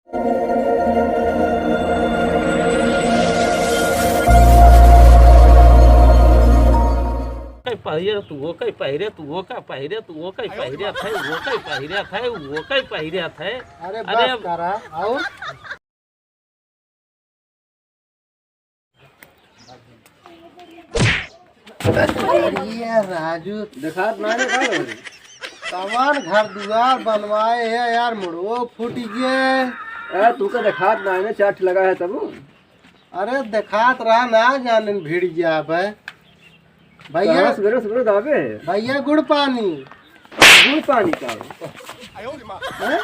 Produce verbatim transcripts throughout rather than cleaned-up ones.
कई पहिरे तू, वो कई पहिरे तू, वो का पहिरे तू, वो कई पहिरे थे, वो कई पहिरे थे, वो कई पहिरे थे। अरे अरे बस करा, और? अरे राजू, देखात ना रे, का हो? कवन घर दुआर बनवाए है यार, मुड़वो फूट गए। ए, तू का देखात ना है, चाट लगा है तब। अरे देखात रहा ना, जाने भिड़ गया बे। भैया, कहाँ सवेरे सवेरे दाबे है? भैया गुड़ पानी। गुड़ पानी का हो? हैं?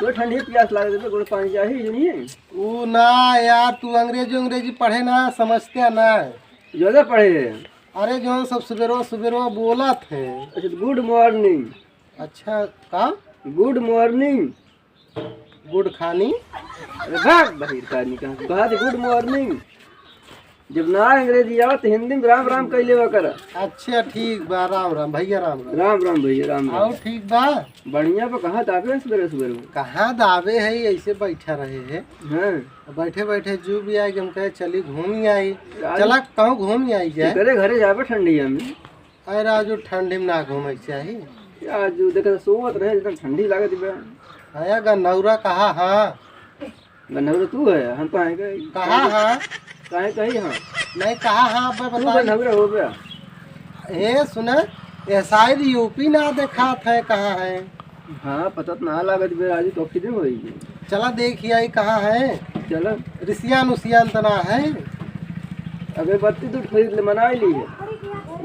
तो ठंडी प्यास लागे तो गुड़ पानी चाहिए, जो नहीं है? ऊ ना यार, तू अंग्रेजी, अंग्रेजी पढ़े ना, समझते ना। ज्यादा पढ़े है। अरे जो सब सुबेरवा सुबेरवा बोलत है। अच्छा, good morning। अच्छा, का? Good morning। गुड़ खानी? अरे भाग बहिर खानी कहाँ से? कहा थे good morning। जब ना अंग्रेजी आवा तो हिंदी में राम राम कह लेवा करा। अच्छा ठीक बा, राम राम भैया, राम राम। राम राम भैया, राम राम। और ठीक बा? बढ़िया बा। कहाँ दाबे है सवेरे सवेरे में? कहाँ दाबे है, ऐसे बैठा रहे है। हाँ। बैठे बैठे जू भी आई, हम कहे चली घूमी आई। राजू चला कहूँ घूमी आई जाए। तेरे घरे जाबे ठंडिया में। अरे राजू, ठंडी में ना घूमे के चाही। राजू, देखे तो सोवत रहे, एकदम ठंडी लागत बा। अरे गनौरा कहा, हाँ। गनौरा तू है, हम काहे कही? कहा, हाँ। काहे कही, हाँ। नहीं, कहा, हाँ, अब तू बताई। गनौरा हो गया। ए, सुने, ये शायद यूपी ना देखात है, कहाँ है? हाँ, पता तो ना लागत बे राजू, तो किधर होई? चला देखी आई कहाँ है। चला। रिसियान उसियान तो ना है? अगरबत्ती तो खरीद ले, मनाई ली है।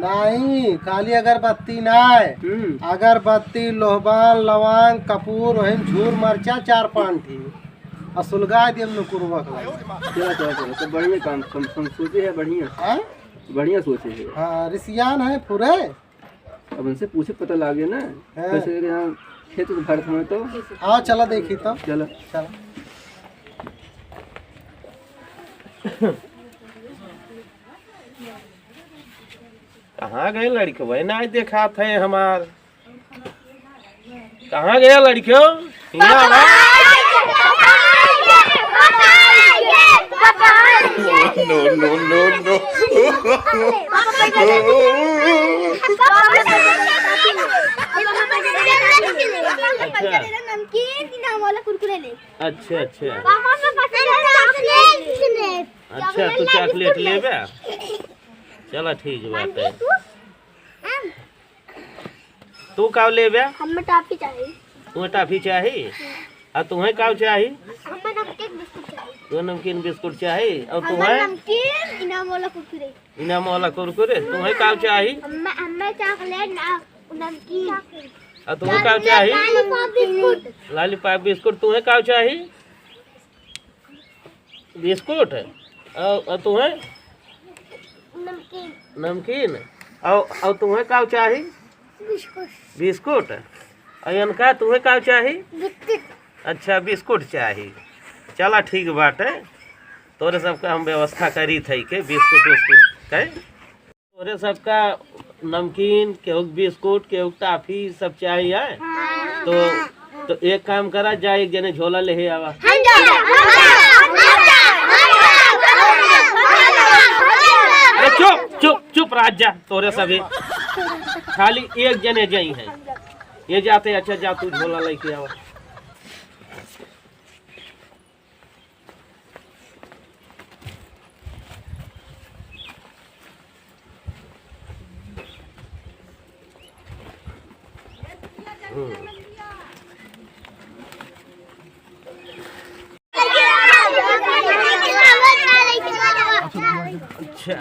नहीं, खाली अगरबत्ती ना है। हम्म। अगरबत्ती, लोहबान, लवांग, कपूर, ओहिम झूर मरचा, चार पाँच ठी। और सुलगाए दियम नुकुरवा के। चला, चला, चला, तो बढ़िया काम, सम-, सम-, सोचे है बढ़िया। हाँ? बढ़िया सोचे है। हाँ, रिसियान है पूरे। अब उनसे पूछे पता लागे ना, हाँ। कैसे यहाँ खेत उत भरत हमें तो। हाँ, चला देखी तो। चला। चला। कहाँ गए लड़कवे? ना देखात है हमार। कहाँ गया लड़कियों? हियाँ आवा। No, no, no, no। अच्छा। नमकीन, इनाम वाला कुरकुरे ले। अच्छा, अच्छा। पापा, पापा, चॉकलेट। अच्छा, तू चॉकलेट लेबे? चला, ठीक बात है। तू? हम। तू का लेबे? हमें टॉफी चाही। तुम्हें टॉफी चाही? आ तुम्हें का चाही? हमें नमकीन बिस्कुट चाही। तुम्हें नमकीन बिस्कुट चाही? और हमें तुम्हें? नमकीन, इनाम वाला कुरकुरे। इनाम वाला कुरकुरे? तुम्हें का चाही? हमें, हमें चॉकलेट ना, नमकीन। आ तुम्हें का चाही? लॉलीपॉप बिस्कुट। लॉलीपॉप बिस्कुट। तुम्हें का चाही? बिस्कुट? और, और तुम्हें? नमकीन। नमकीन? और, और तुम्हें का चाही? बिस्कुट। बिस्कुट? और इनका तुम्हें का चाही? बिस्कुट। अच्छा, बिस्कुट चाही। चला, ठीक बाटे, तोरे सबका हम व्यवस्था करी थई के बिस्कुट उस्कुट के। तोरे सबका नमकीन, केहू के बिस्कुट, केहू के टाफी, सब चाही है? हाँ। तो, तो एक काम करा, जा एक जने झोला लेहे आवा। हम जा, हम जा, हम जा, हम जा, हम जा, हम जा, हम जा। अरे चुप, चुप, चुप रह जा, तोरे सभी। खाली एक जने जाई है। ये जाते, अच्छा जा तू झोला लेके आवा। अच्छा।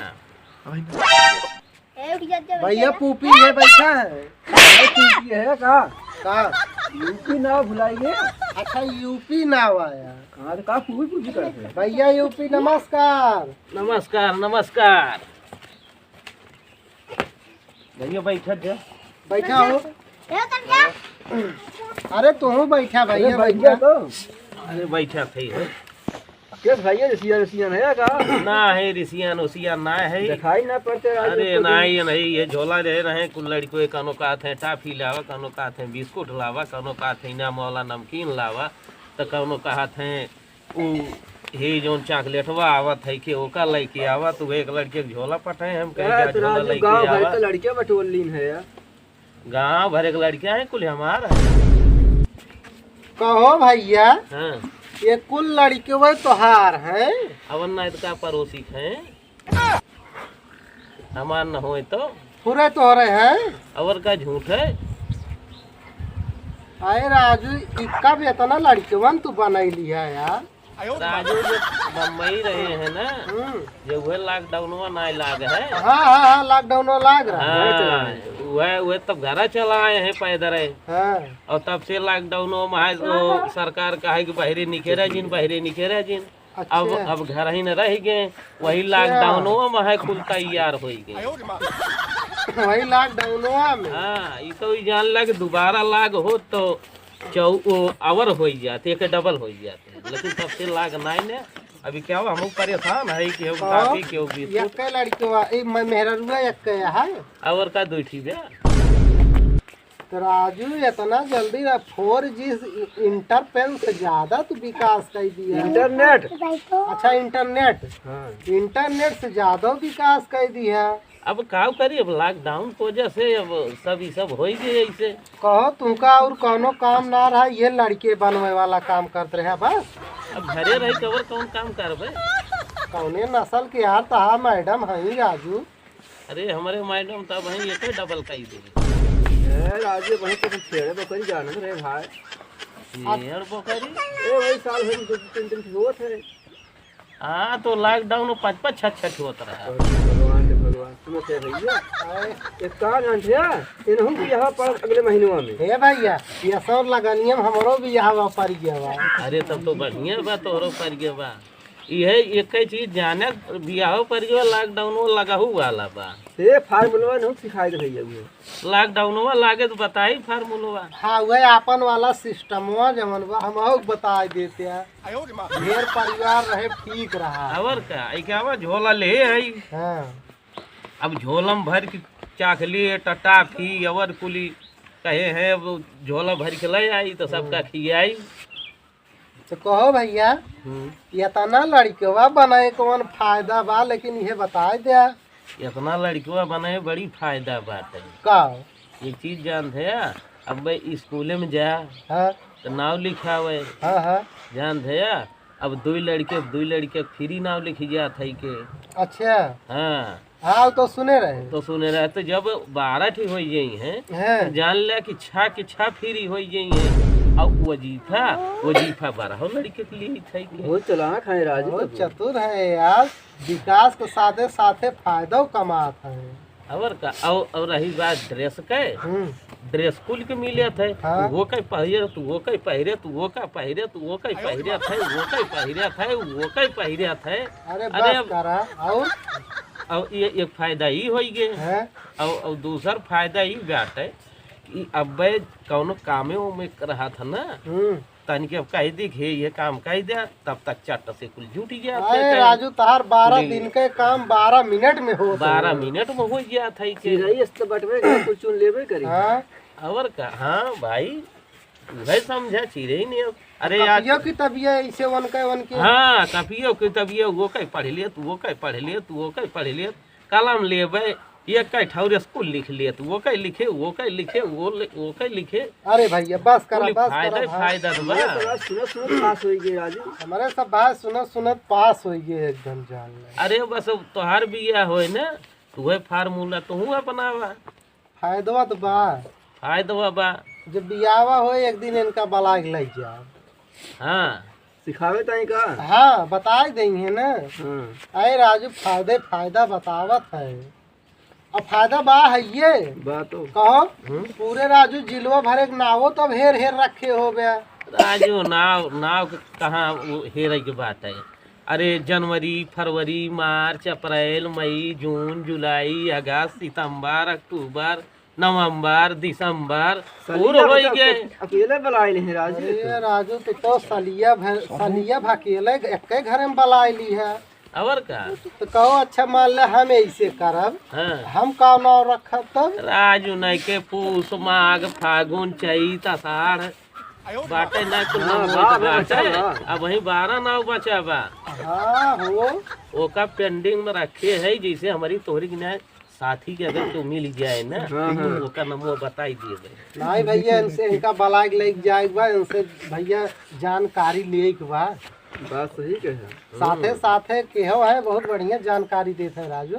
ए, उठ जा, जा, भैया, जा। पूपी है, बैठा है। अरे, पूपी है का? का? यूपी नाव भुलाइए। अच्छा, यूपी नाव आया। हाँ, तो का पूपी पूपी करते हैं? भैया, यूपी नमस्कार। नमस्कार, नमस्कार। भैया, बैठा जा। बैठा हो। ए, उतर जा। अरे, तू बैठा, अरे, भैया, बैठ बैठा। जा तो। अरे, बैठा थे। के भैया रिसियान उसियान है का? ना है, रिसियान उसियान ना है। दिखाई ना पड़ते राजू अरे को। नहीं, ये नहीं, ये झोला रहे रहे, कुल लड़को कनो कहत है टाफी लावा, कनो कहत है बिस्कुट लावा, कनो कहत है इनाम वाला नमकीन लावा। त कौनो कहत हैं, उ हे जौन चॉकलेटवा आवत है कि ओका लइके आवा, त एक लड़के के झोला पठाए, हम कहे ए, जा तो झोला राजू, लइके गाँव भर आवा। के लड़के बटोर लीन है यार। गाँव भर के लड़के हैं, कुल हमार है। कहो भैया, हाँ। ये कुल लड़के वही तोहार हैं? अब ना इतका पड़ोसी हैं। हमार न होए तो? पूरे तोहरे हैं। और का झूठ है? अरे राजू, इक्का भी इतना लड़कवन तू बनैली है यार। राजू जो बम्बई रहे हैं ना, हम्म। जो वह लॉकडाउनवा ना लाग है। हाँ, हाँ, हाँ, लॉकडाउनवा लाग रहा है। हाँ, वह, वह तब घरा चला आए हैं पैदल है। हाँ। और तब से लॉकडाउनवा में है, वो सरकार कहे कि बहरे निकले जिन, बहरे निकले जिन। अब, अच्छा। अब घर ही न रह गए, वही अच्छा। लॉकडाउनवा में है कुल तैयार हो गए। वही लॉकडाउनवा में? हाँ, ई तो ई जान ला कि दोबारा लाग हो तो चौ-, ओ, और हो जाते, एक डबल हो जाते। लेकिन तब से लाग नाई ने। अभी क्या हुआ, हम परेशान है कि हम तो काफी के बिस्कुट। यक्के लड़कवा, ए, म-, मेहररुआ यक्के है। और का दुई ठी बे? तो राजू, इतना जल्दी ना, फ़ोर जी इंटरपेन से ज्यादा तू विकास कर दिया। इंटरनेट? अच्छा, इंटरनेट। हाँ। इंटरनेट से ज्यादा विकास कर दिया। अब का करी, अब लॉकडाउन की वजह से अब सब, ई सब हो ही गए ऐसे। कहो, तुमका और कौनो काम ना रहा, ये लड़के बनवे वाला काम करत रहे बस। अब घरे रही के और कौन काम करबे? कौने नस्ल के यार तहा मैडम हई राजू? अरे, हमरे मैडम तब हैं, ये कोई डबल कई दे। ए, राजू, वहीं तो कुछ छेड़े बकरी जानत रहे भाई। छेड़ बकरी? ए, वही साल भर में दो तीन दिन की होत है। हाँ, तो लॉकडाउन में पाँच पाँच छठ छठ होत रहा। भगवान रे भगवान, सुनो क्या भैया, एक काम जानते हैं, इनहू भी यहाँ पर अगले महीनवा में। हे भैया, ये सब लगनिया में हमरो भी यहाँ पर गया बा। अरे, तब तो बढ़िया बा, तोहरो पर गया बा। इहे एक ही चीज जाने, बियाहो पर गया, लॉकडाउन वो लगाहू वाला बा। ए, फार्मूला नहू सिखाई दे भैया, उहे। लॉकडाउनवा लागे तो बताई फार्मूलवा। हाँ, वह आपन वाला सिस्टमवा जवन बा, हम और बताई देते हैं। ढेर परिवार रहे, ठीक रहा। और का, ई क्या बा, झोला ले आई। हाँ। अब झोलम भर के चॉकलेट, टाफी, और कुली कहे हैं, अब झोला भर के ले आई तो सबका हम्म। खियाई। तो कहो भैया, हम्म। इतना लड़कवा बनाए कौन फायदा बा, लेकिन इहे बताए द्या। इतना लड़कवा बनाए बड़ी फायदा बाटे। का? एक चीज जानत है, अब मैं स्कूले में जा, हाँ। तो नाव लिखावे। हाँ, हाँ। जानत है, अब दुई लड़के, दुई लड़के फ्री नाव लिखी जात है के। अच्छा। हाँ। हाँ, उ तो सुने रहे। तो सुने रहे, तो जब बारह ठी होइ गई हैं, हाँ। तो जान ले कि छह के छह फ्री होइ गई हैं। और वजीफा, वजीफा बारह लड़के के लिए ही था कि। बहुत चालाक है राजू बहुत तो। चतुर है यार, विकास के साथे साथे फायदा कमात है। और का, और, और रही बात ड्रेस के, हम्म। ड्रेस कुल के मिले थे, हाँ। तू वो कहीं पहिरे, तू वो कहीं पहिरे, तू वो का पहिरे, तू वो कहीं पहिरे थे, वो कहीं पहिरे थे, वो कहीं पहिरे थे। अरे अरे बस अब करा, और? और ये एक फायदा ई होई गे। हैं? और, और दूसर फायदा ई बाटे कि अब्बे कौनो कामे ओमे रहत है ना, हम्म। तनिक अब कह दी कि ये काम कह दे, तब तक चट से कुल जुट गया अरे थे। राजू, तहार बारह कुल दिन के काम बारह मिनट में होत बारह है। मिनट में हो गया था इसे। चिरई से तो बटवे के कुल चुन लेबे करी। हाँ। और का, हाँ भाई, वह समझा चिरई नहीं अब। अरे यार। कपियो किताबिया ऐसे वन के, वन के। हाँ, कपियो किताबिया वो कहीं पढ़ ले, तू वो कहीं पढ़ ले, तू वो कहीं पढ़ ले। कलम लेबे, ये कहीं ठौर स्कूल लिख ले, तू वो कहीं लिखे, वो कहीं लिखे, वो ले-, वो कहीं लिखे। अरे भैया, बस करा, कुल बस करा फायदा ही भाई। फायदा तो बा। ये तो बस सुनत सुनत पास होई गए राजू। हमारे सब भाई सुनत सुनत पास होई गए एकदम जान ले। अरे बस अब तोहार बिया होए ना, तू वह फार्मूला तू अपनावा। फायदवा तो बा। फायदवा बा। जब बियावा होए, एक दिन इनका बलाइ के लइ जाब। हाँ। सिखावे ताई का? हाँ, बताइ देइहैं ना। हाँ। अरे राजू, फायदे फायदा बतावत है। अब फायदा बा है ये। बा तो। कहो, हम्म? पूरे राजू जिलवा भरे के नावो तब हेर हेर रखे होबे। राजू, नाव, नाव के कहाँ वो हेरे के बात है? अरे, जनवरी, फरवरी, मार्च, अप्रैल, मई, जून, जुलाई, अगस्त, सितंबर, अक्टूबर, नवंबर, दिसंबर, सलिया पूरा होई तो गए। अकेले बलाइ लिहे राजू अरे तो। राजू, तू तो सलिया भर, सलिया भकेले एक्के घरे में बलाइ लिहे। और का? तो कहो, अच्छा मान ले हम ऐसे करब, हाँ। हम का नाव रखब तब? राजू नहीं के पूस, माघ, फागुन, चैत, आषाढ़, बाटे ना, कुल हाँ, नाम बा, होत बा, बाटे। अच्छा बा। अब वही बारह नाव बचा बा। हाँ, हो। ओका pending में रखे है, जैसे हमरी तोहरी के न्याय साथी के अगर तो मिल जाए ना, हाँ, हाँ। ओका नमो बताई दिए बे। नहीं भैया, इनसे, इनका बलाक लेके जाए के बा, इनसे भैया जानकारी लिए के बा। बात सही कहे। साथे, हम्म। साथे केहो है, बहुत बढ़िया जानकारी देत है राजू।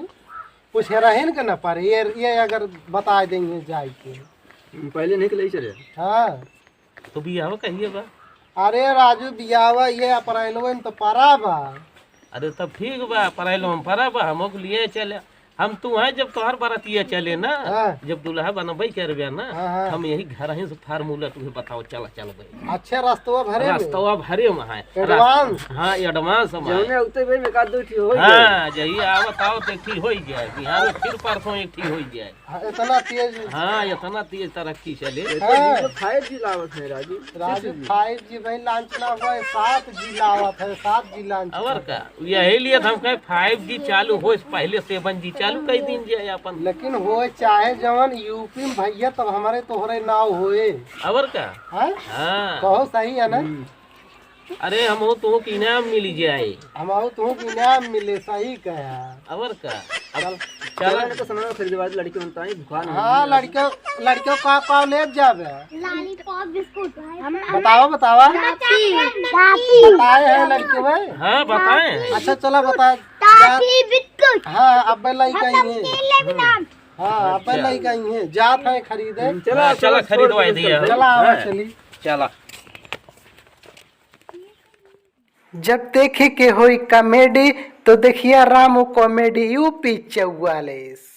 कुछ हेरहिन के न पड़े, ये, ये अगर बताए देंगे जाए के। पहले नहीं के ले चले। हाँ। तो बियाह कहिए बा? अरे राजू, बियाह ये अप्रैलवे में तो पड़ा बा। अरे तब ठीक बा, अप्रैलवे में पड़ा बा, हम ओके लिए चले। हम तू है जब तोहर बरतिया चले ना, हाँ। जब दुल्हा बनबे करबे ना, हाँ, हाँ। हम यही घर ही से formula तुहे बताओ, चला चलबे। अच्छा, रस्तवा भरे में? रस्तवा भरे में है। Advance? हाँ, advance में है। जौने उते बे में का दो ठी हो हाँ, जाए। जही आवत आवत एक ठी हो जाए, बिहान में फिर परसों एक ठी हो जाए। हाँ, इतना तेज। हाँ, इतना तेज तरक्की चले। हाँ। Five G लावत है राजू। राजू, six G। Five G भाई launch ना हुआ है, सात G लावत है, सात G launch और कर। का? यही लिए तो हम कहे five G चालू हो, इस पहले seven G चालू कर दीन जाए अपन। लेकिन हो चाहे जवन यूपी में भैया, तब हमारे तोहरे नाव होए। और का? हाँ? हाँ। कहो सही है ना? हम्म। अरे, हमहू तुहू के इनाम मिली जाए। हमहू तुहू के इनाम मिले, सही कहा। और का? अब चल। चल। चल, इनको सामान खरीदवा दे, लड़की बनता है, भुखान है। हाँ, लड़कियों, लड़कियों का, का ले जाबे? Lollipop, biscuit। हम, हम बतावा, बतावा। Toffee, toffee। बताए हैं लड़के भाई? हाँ, बताए हैं। अच्छा, चला बता। Toffee, biscuit। हाँ, अब लइका ही है। केले भी नाम। हाँ, अब अच्छा। लइका ही है। जात है खरीदे। चला, हाँ, चला, चला, खरीदवाई छोड़ दे, दिया। चला, हाँ। चली। चला। जब देखे के होई comedy, तो देखिया रामू comedy U P चौवालीस।